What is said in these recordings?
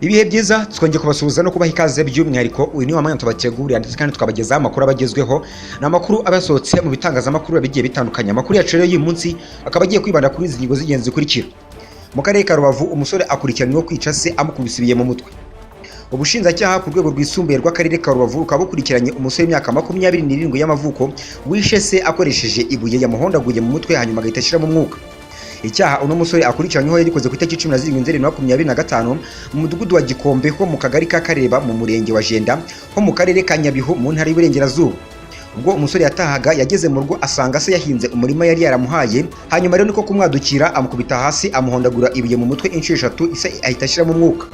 Ibihe byiza, twongeye kubasuhuza no kubaha ikaze. By'umwihariko uyu ni wa mwanya tubategurira ndetse kandi tukabagezaho amakuru abagezweho. Ni amakuru aba yasohotse mu bitangazamakuru bigiye bitandukanye. Amakuru yacu rero y'uyu munsi akaba agiye kwibanda kuri izi ngingo z'ingenzi zikurikira: Mu karere ka Rubavu, umusore akurikiranyweho kwica se amukubise ibuye mu mutwe. Ubushinjacyaha ku rwego rwisumbuye rw'akarere ka Rubavu bukaba bukurikiranye umusore w'imyaka 27 y'amavuko wishe se akoresheje ibuye yamuhondaguye mu mutwe, hanyuma agahita ashyiramo umwuka. Icyaha uno musore akurikiranyweho yagikoze ku itariki 17 Nzeri 2025, mu mudugudu wa Gikombe ho mu kagari ka Kareba, mu murenge wa Jenda ho mu karere ka Nyabihu, mu ntara y'Iburengerazuba. Ubwo umusore yatahaga, yageze mu rugo asanga se yahinze umurima yari yaramuhaye, hanyuma rero niko kumwadukira amukubita hasi, amuhondagura ibuye mu mutwe inshuro eshatu, ise ahita ashyiramo umwuka.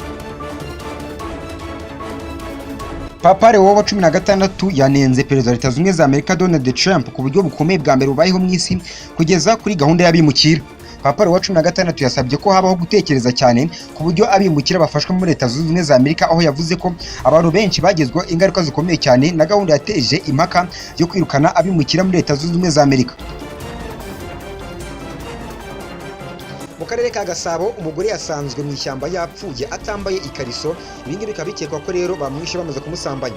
Papa Leo wa 16 yanenze Perezida wa Leta Zunze Ubumwe za Amerika Donald Trump ku buryo bukomeye bwa mbere bubayeho mu isi kugeza kuri gahunda y'abimukira. Papa Leo wa 16 yasabye ko habaho gutekereza cyane ku buryo abimukira bafashwe muri Leta Zunze Ubumwe za Amerika, aho yavuze ko abantu benshi bagezweho ingaruka zikomeye cyane na gahunda yateje impaka yo kwirukana abimukira muri Leta Zunze Ubumwe za Amerika. Mu karere ka Gasabo, umugore yasanzwe mu ishyamba yapfuye atambaye ikariso. Ibingibi bikaba bikekwa ko rero bamwishe bamaze kumusambanya.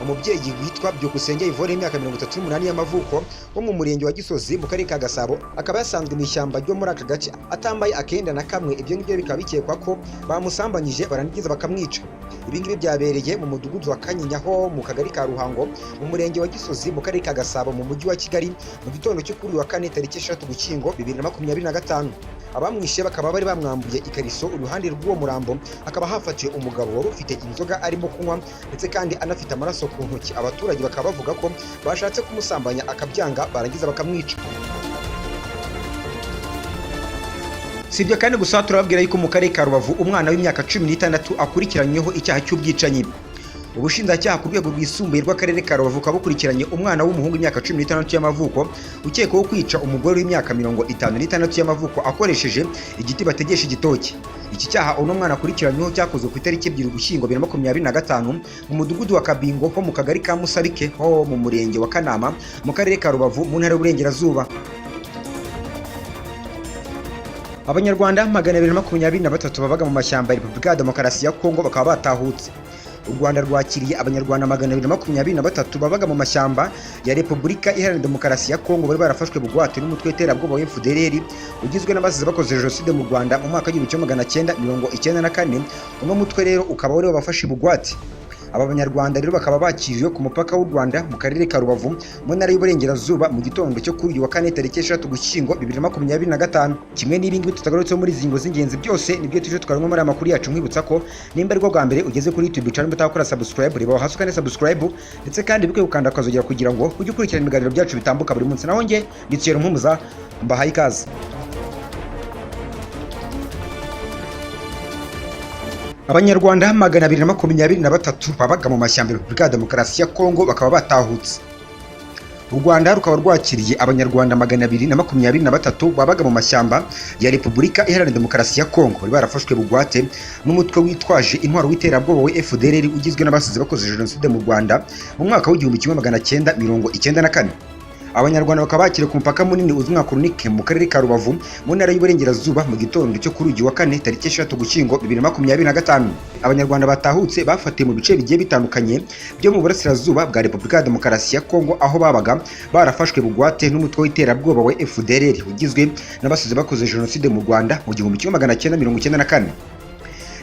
Umubyeyi witwa Byukusenge Yvonne y'imyaka 38 y'amavuko wo mu murenge wa Gisozi mu karere ka Gasabo akaba yasanzwe mu ishyamba ryo muri aka gace atambaye akenda na kamwe. Ibyo ngibyo bikaba bikekwa ko bamusambanyije barangiza bakamwica. Ibi ngibi byabereye mu mudugudu wa Kanyinya ho mu kagari ka Ruhango, mu murenge wa Gisozi, mu karere ka Gasabo, mu mujyi wa Kigali, mu gitondo cyo kuri uyu wa kane tariki 6 Ugushyingo 2025. Abamwishe bakaba bari bamwambuye ikariso. Iruhande rw'uwo murambo hakaba hafatiwe umugabo wari ufite inzoga arimo kunywa, ndetse kandi anafite amaraso ku ntoki. Abaturage bakaba bavuga ko bashatse kumusambanya akabyanga, barangiza bakamwica. Si ibyo kandi gusa, turababwira yuko mu karere ka Rubavu umwana w'imyaka 16 akurikiranyweho icyaha cy'ubwicanyi. Ubushinjacyaha ku rwego rwisumbuye rw'akarere ka Rubavu bukaba bukurikiranye umwana w'umuhungu w'imyaka 16 y'amavuko ukekwaho kwica umugore w'imyaka 56 y'amavuko akoresheje igiti bategesha igitoki. Iki cyaha uno mwana akurikiranyweho cyakozwe ku itariki 2 Ugushyingo 2025, mu mudugudu wa Kabingo ho mu kagari ka Musabike ho mu murenge wa Kanama, mu karere ka Rubavu, mu ntara y'Uburengerazuba. Abanyarwanda 223 babaga mu mashyamba ya Repubulika ya Demokarasi ya Kongo bakaba batahutse. U Rwanda rwakiriye Abanyarwanda 223 babaga mu mashyamba ya Repubulika Iharanira Demokarasi ya Kongo bari barafashwe bugwate n'umutwe w'iterabwoba wa FDLR ugizwe n'abasize bakoze jenoside mu Rwanda mu mwaka w'1994. Uno mutwe rero ukaba wari wabafashe bugwate. Aba Banyarwanda rero bakaba bakiriwe ku mupaka w'u Rwanda mu karere ka Rubavu, mu ntara y'Uburengerazuba, mu gitondo cyo kuri uyu wa kane tariki 6 Ugushyingo 2025. Kimwe n'ibi ngibi tutagarutseho muri izi ngingo z'ingenzi, byose nibyo tuje twarimo muri aya makuru yacu. Nkwibutsa ko nimba aribwo bwa mbere ugeze kuri YouTube channel utakora subscribe, reba hasi ukande subscribe, ndetse kandi bikwiye gukanda akazogera kugira ngo ujye ukurikirana ibiganiro byacu bitambuka buri munsi. Naho njye nditsiyero Mpumuza, mbahaye ikaze. Abanyarwanda 223 babaga mu mashyamba ya Repubulika ya Demokarasi ya Kongo bakaba batahutse. U Rwanda rukaba rwakiriye Abanyarwanda 223 babaga mu mashyamba ya Repubulika Iharanira Demokarasi ya Kongo bari barafashwe bugwate n'umutwe witwaje intwaro w'iterabwoba wa FDLR ugizwe n'abasize bakoze jenoside mu Rwanda mu mwaka w'1994. Abanyarwanda bakaba bakiriwe ku mupaka munini uzwi nka Koronike mu karere ka Rubavu, mu ntara y'Uburengerazuba, mu gitondo cyo kuri uyu wa kane tariki 6 Ugushyingo 2025. Abanyarwanda batahutse bafatiwe mu bice bigiye bitandukanye byo mu burasirazuba bwa Repubulika ya Demokarasi ya Kongo, aho babaga barafashwe bugwate n'umutwe w'iterabwoba wa FDLR ugizwe n'abasize bakoze jenoside mu Rwanda mu 1994.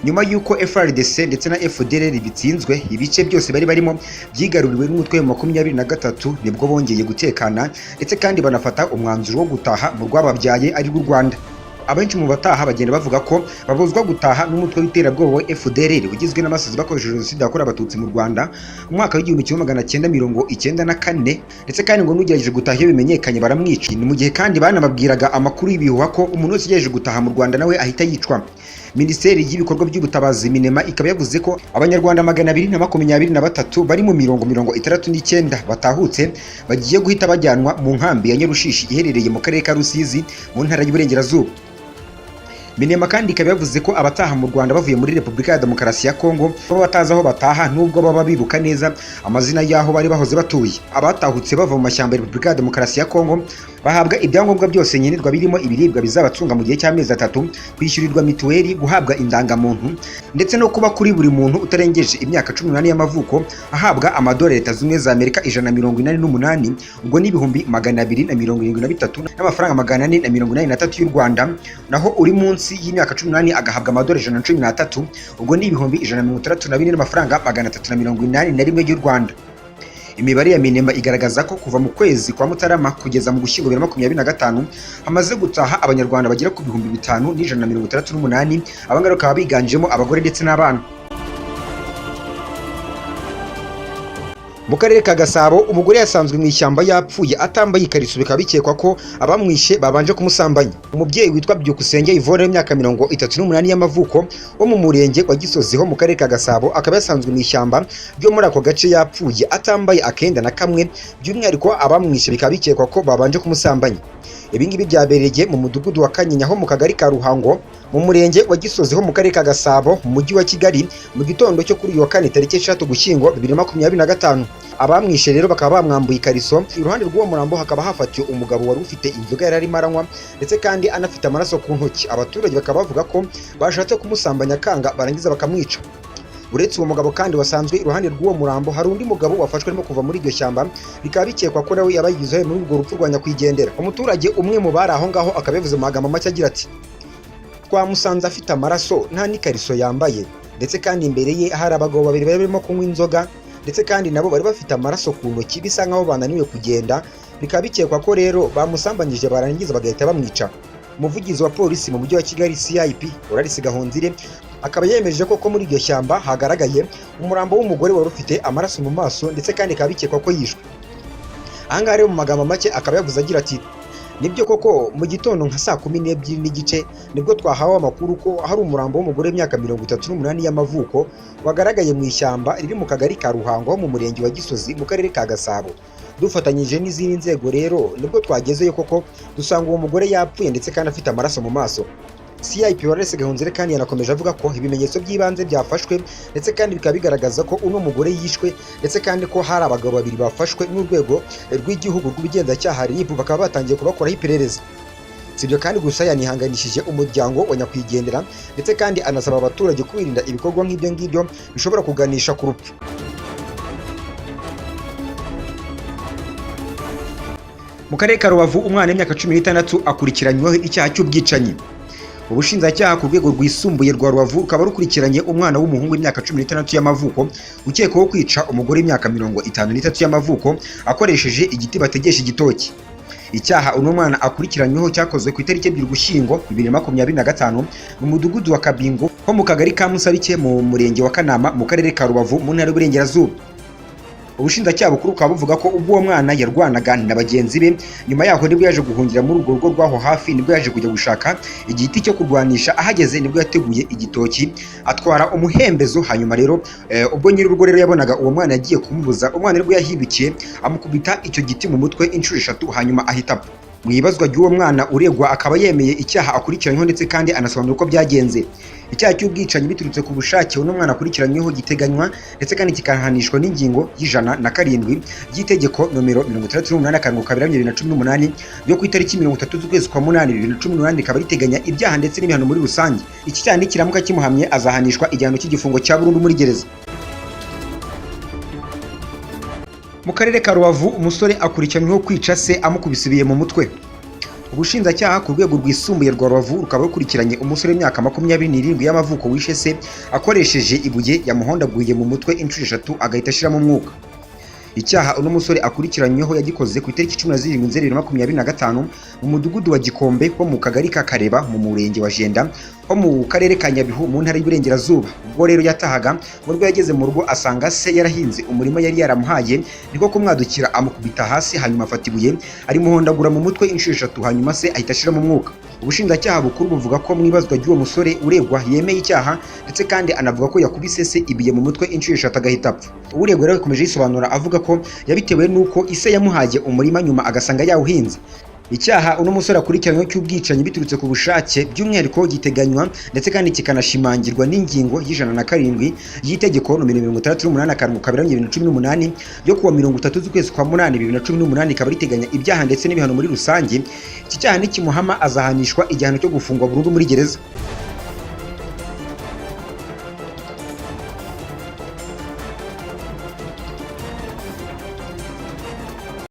Nyuma y'uko FARDC ndetse na FDLR bitsinzwe, ibice byose bari barimo byigaruriwe n'umutwe wa 23, nibwo bongeye gutekana ndetse kandi banafata umwanzuro wo gutaha mu rwababyaye ari rw'u Rwanda. Abenshi mu bataha bagenda bavuga ko babuzwa gutaha n'umutwe w'iterabwoba wa FDLR ugizwe n'abasize bakoresheje jenoside yakorewe Abatutsi mu Rwanda mu mwaka w'1994, ndetse kandi ngo n'ugerageje gutaha iyo bimenyekanye baramwica. Ni mu gihe kandi banababwiraga amakuru y'ibihuha ko umuntu wese ugerageje gutaha mu Rwanda nawe ahita yicwa. Minisiteri y'ibikorwa by'ubutabazi, MINEMA, ikaba yavuze ko Abanyarwanda 223 bari mu mirongo 69 batahutse bagiye guhita bajyanwa mu nkambi ya Nyarushishi iherereye mu karere ka Rusizi, mu ntara y'Iburengerazuba. MINEMA kandi ikaba yavuze ko abataha mu Rwanda bavuye muri Repubulika ya Demokarasi ya Kongo baba batazi aho bataha, nubwo baba bibuka neza amazina y'aho bari bahoze batuye. Abatahutse bava mu mashyamba ya Repubulika ya Demokarasi ya Kongo Bahabwa ibyangombwa byose nkenerwa birimo ibiribwa bizabatunga mu gihe cy'amezi 3, kwishyurirwa mituweli, guhabwa indangamuntu ndetse no kuba kuri buri muntu utarengeje imyaka 18 y'amavuko ahabwa amadolari Leta Zunze Ubumwe za Amerika 188, ubwo ni 273,483 n'amafaranga 483 y'u Rwanda, naho uri munsi y'imyaka 18 agahabwa amadolari 113, ubwo ni 164,381 n'amafaranga 381 y'u Rwanda. Imibare ya Minema igaragaza ko kuva mu kwezi kwa Mutarama kugeza mu Gushyingo 2025 hamaze gutaha Abanyarwanda bagera ku 5168, abangaba bakaba biganjemo abagore ndetse n'abana. Mu karere ka Gasabo umugore yasanzwe mu ishyamba yapfuye atambaye ikariso, bikaba bikekwa ko abamwishe babanje kumusambanya. Umubyeyi witwa Byukusenge Yvonne w'imyaka 38 y'amavuko wo mu murenge wa Gisozi ho mu karere ka Gasabo akaba yasanzwe mu ishyamba ryo muri ako gace yapfuye atambaye akenda na kamwe, by'umwihariko abamwishe bikaba bikekwa ko babanje kumusambanya. Ibi ngibi byabereye mu mudugudu wa Kanyinya ho mu kagari ka Ruhango mu murenge wa Gisozi ho mu karere ka Gasabo mu mujyi wa Kigali mu gitondo cyo kuri uyu wa kane tariki 3 Ugushyingo 2025. Abamwishe rero bakaba bamwambuye ikariso, iruhande rw'uwo murambo hakaba hafatiwe umugabo wari ufite inzoga yari arimo aranywa ndetse kandi anafite amaraso ku ntoki. Abaturage bakaba bavuga ko bashatse kumusambanya akanga barangiza bakamwica. Uretse uwo mugabo kandi wasanzwe iruhande rw'uwo murambo, hari undi mugabo wafashwe arimo kuva muri iryo shyamba, bikaba bikekwa ko nawe yaba yagize uruhare muri urwo rupfu rwa nyakwigendera. Umuturage umwe mu bari aho ngaho akaba yavuze mu magambo make agira ati: "Twamusanze afite amaraso nta n'ikariso yambaye, ndetse kandi imbere ye hari abagabo babiri bari barimo kunywa inzoga, ndetse kandi nabo bari bafite amaraso ku ntoki bisa nkaho bananiwe kugenda, bikaba bikekwa ko rero bamusambanyije barangiza bagahita bamwica." Umuvugizi wa polisi mu mujyi wa Kigali CIP Clarisse Gahonzire akaba yemeje ko muri iryo shyamba hagaragaye umurambo w'umugore wari ufite amaraso mu maso, ndetse kandi bikaba bikekwa ko yishwe. Aha ngaha rero mu magambo make akaba yavuze agira ati: "Nibyo koko mu gitondo nka saa 12:30 nibwo twahawe amakuru ko hari umurambo w'umugore w'imyaka 38 y'amavuko wagaragaye mu ishyamba riri mu kagari ka Ruhango ho mu murenge wa Gisozi mu karere ka Gasabo. Dufatanyije n'izindi nzego rero nibwo twagezeyo koko dusanga uwo mugore yapfuye ndetse kandi afite amaraso mu maso." CIP Clarisse Gahonzire kandi yanakomeje avuga ko ibimenyetso by'ibanze byafashwe ndetse kandi bikaba bigaragaza ko uno mugore yishwe, ndetse kandi ko hari abagabo babiri bafashwe n'urwego rw'igihugu rw'ubugenzacyaha RIB, bakaba batangiye kubakoraho iperereza. Si ibyo kandi gusa, yanihanganishije umuryango wa nyakwigendera ndetse kandi anasaba abaturage kwirinda ibikorwa nk'ibyo ngibyo bishobora kuganisha ku rupfu. Mu karere ka Rubavu umwana w'imyaka 16 akurikiranyweho icyaha cy'ubwicanyi. Ubushinjacyaha ku rwego rwisumbuye rwa Rubavu rukaba rukurikiranye umwana w'umuhungu w'imyaka 16 y'amavuko ukekwaho kwica umugore w'imyaka 53 y'amavuko akoresheje igiti bategesha igitoki. Icyaha uno mwana akurikiranyweho cyakozwe ku itariki 2 Ugushyingo 2025 mu mudugudu wa Kabingo ho mu kagari ka Musabike mu murenge wa Kanama mu karere ka Rubavu mu ntara y'Uburengerazuba. Ubushinjacyaha bukuru bukaba buvuga ko ubwo uwo mwana yarwanaga na bagenzi be, nyuma yaho nibwo yaje guhungira muri urwo rugo rw'aho hafi, nibwo yaje kujya gushaka igiti cyo kurwanisha, ahageze nibwo yateguye igitoki atwara umuhembezo. Hanyuma rero ubwo nyir'urugo rero yabonaga uwo mwana yagiye kumubuza, umwana nibwo yahindukiye amukubita icyo giti mu mutwe inshuro 3 hanyuma ahita apfa. Mu ibazwa ry'uwo mwana uregwa akaba yemeye icyaha akurikiranyweho ndetse kandi anasobanura uko byagenze. Icyaha cy'ubwicanyi biturutse ku bushake uno mwana akurikiranyweho giteganywa ndetse kandi kikahanishwa n'ingingo y'107 ry'itegeko nomero 68/2018 ryo ku itariki 30 z'ukwezi kwa 8 2018, rikaba riteganya ibyaha ndetse n'ibihano muri rusange. Iki cyaha nikiramuka kimuhamye azahanishwa igihano cy'igifungo cya burundu muri gereza. Mu karere ka Rubavu umusore akurikiranyweho kwica se amukubise ibuye mu mutwe. Ubushinjacyaha ku rwego rwisumbuye rwa Rubavu rukaba rukurikiranye umusore w'imyaka 27 y'amavuko wishe se akoresheje ibuye yamuhondaguye mu mutwe inshuro 3 agahita ashiramo umwuka. Icyaha uno musore akurikiranyweho yagikoze ku itariki 17 Nzeri 2025 mu mudugudu wa Gikombe ho mu kagari ka Kareba mu murenge wa Jenda ho mu karere ka Nyabihu mu ntara y'Iburengerazuba. Ubwo rero yatahaga mu rugo yageze mu rugo asanga se yarahinze umurima yari yaramuhaye, niko kumwadukira amukubita hasi hanyuma afata ibuye arimuhondagura mu mutwe inshuro 3 hanyuma se ahita ashiramo umwuka. Ubushinjacyaha bukuru buvuga ko mu ibazwa ry'uwo musore uregwa yemeye icyaha ndetse kandi anavuga ko yakubise se ibuye mu mutwe inshuro 3 agahita apfa. Uregwa rero yakomeje yisobanura avuga ko yabitewe n'uko ise yamuhaye umurima nyuma agasanga yawuhinze. Icyaha uno musore akurikiranyweho cy'ubwicanyi biturutse ku bushake by'umwihariko giteganywa ndetse kandi kikanashimangirwa n'ingingo y'107 y'itegeko nomero 68/2018 yo kuwa 30 z'ukwezi kwa munani 2018, ikaba riteganya ibyaha ndetse n'ibihano muri rusange. Iki cyaha nikimuhama azahanishwa igihano cyo gufungwa burundu muri gereza.